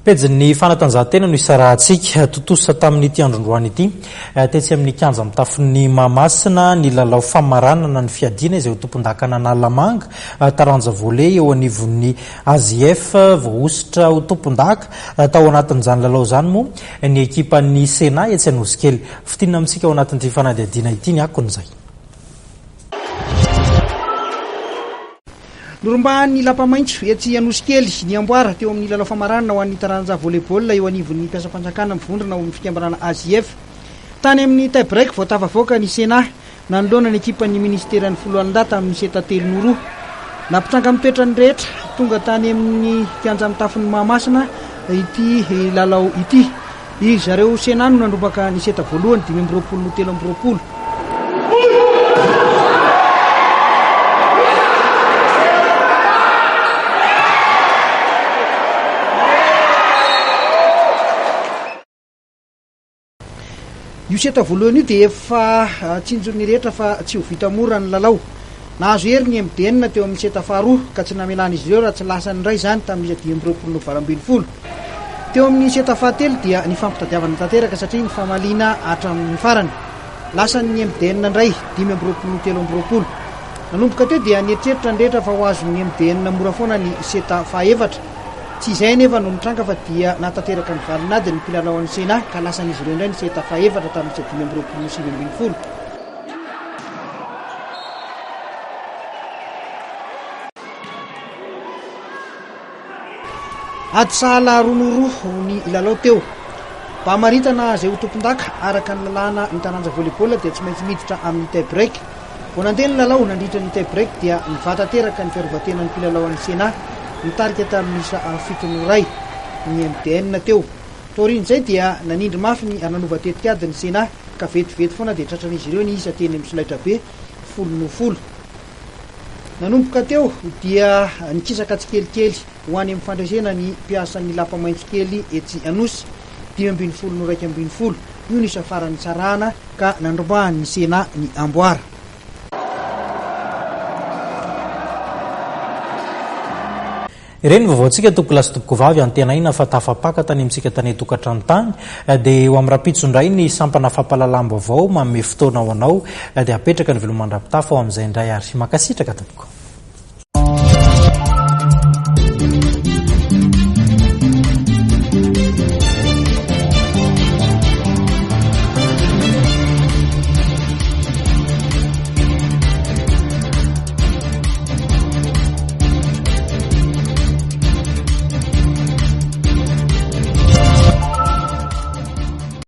Pejin'ny fanatanjahantena no isarahantsika. Tontosa tamin'ity androndroany ity, tetsy amin'ny kianja mitafon'i Mahamasina, ny lalao famaranana ny fiadiana izay ho tompondakan'Analamanga, taranja volley eo anivon'ny AJF. Voahosotra ho tompondaka tao anatin'izany lalao izany moa ny ekipan'ny Sena etsy Anosikely. Fintinina amintsika ao anatin'ity fanadihadiana ity ny akon'izay. Norombahan'ny Lapa Maitso etsy Anosikely ny amboara teo amin'ny lalao famaranana ho an'ny taranja volley-ball eo anivon'ny mpiasam-panjakana mivondrona ao amin'ny fikambanana AJF. Tany amin'ny tie break vao tafavoaka ny Sénat nanoloana ny ekipan'ny minisiteran'ny foloalindahy tamin'ny seta telo noho roa. Nampitranga mitoetra ny rehetra tonga tany amin'ny kianja mitafon'i Mahamasina ity lalao ity. Iry zareo Sénat no nandrombaka ny seta voalohany, 25 noho 23. Io seta voalohany io dia efa tsinjon'ny rehetra fa tsy ho vita mora ny lalao. Nahazo hery ny MDN teo amin'ny seta faharoa ka tsy namelan'izy ireo raha tsy lasany indray izany tamin'ny isa 25 no 18. Teo amin'ny seta fahatelo dia nifampitadiavana tanteraka satria nifamaliana hatramin'ny farany. Lasan'ny MDN indray, 25 no 23. Nanomboka teo dia nieritreritra ny rehetra fa ho azon'ny MDN mora foana ny seta fahaefatra. Tsy izay anefa no nitranga fa dia nahatanteraka ny valin'ady ny mpilalaon'ny Sénat ka lasan'izy ireo indray ny seta fahefatra tamin'ny isa 25 no 19. Ady sahala roa noho roa ny lalao teo. Mba hamaritana izay ho tompondaka, araka ny lalàna ny taranja volley-ball dia tsy maintsy miditra amin'ny tie break. Vao nandeha ny lalao nandritra ny tie break dia nivaha tanteraka ny fiarovantenan'ny mpilalaon'ny Sénat, nitarika tamin'ny isa fito noho iray ny MDN teo. Taorian'izay dia nanindry mafy ny ary nanova tetikady ny Sénat ka vetivety foana dia tratran'izy ireo ny isa teny amin'ny solaitrabe, folo noho folo. Nanomboka teo dia nikisaka tsikelikely ho any amin'ny fandresena ny mpiasan'ny Lapa Maitso Kely etsy Anosy, 15 no 11. Io no isa farany nisarahana ka nandrombahan'ny Sénat ny amboara. Ireny vaovaontsika tompokolahy sy tompokovavy antenaina fa tafapaka tany amintsika tany an-tokantrano tany dia eo amin'ny rahampitso indray ny sampana fampahalalam-baovao manome fotoana ho anao dia apetraka ny veloma mandra-pitafa ho amin'izay indray ary mankasitraka tompoko.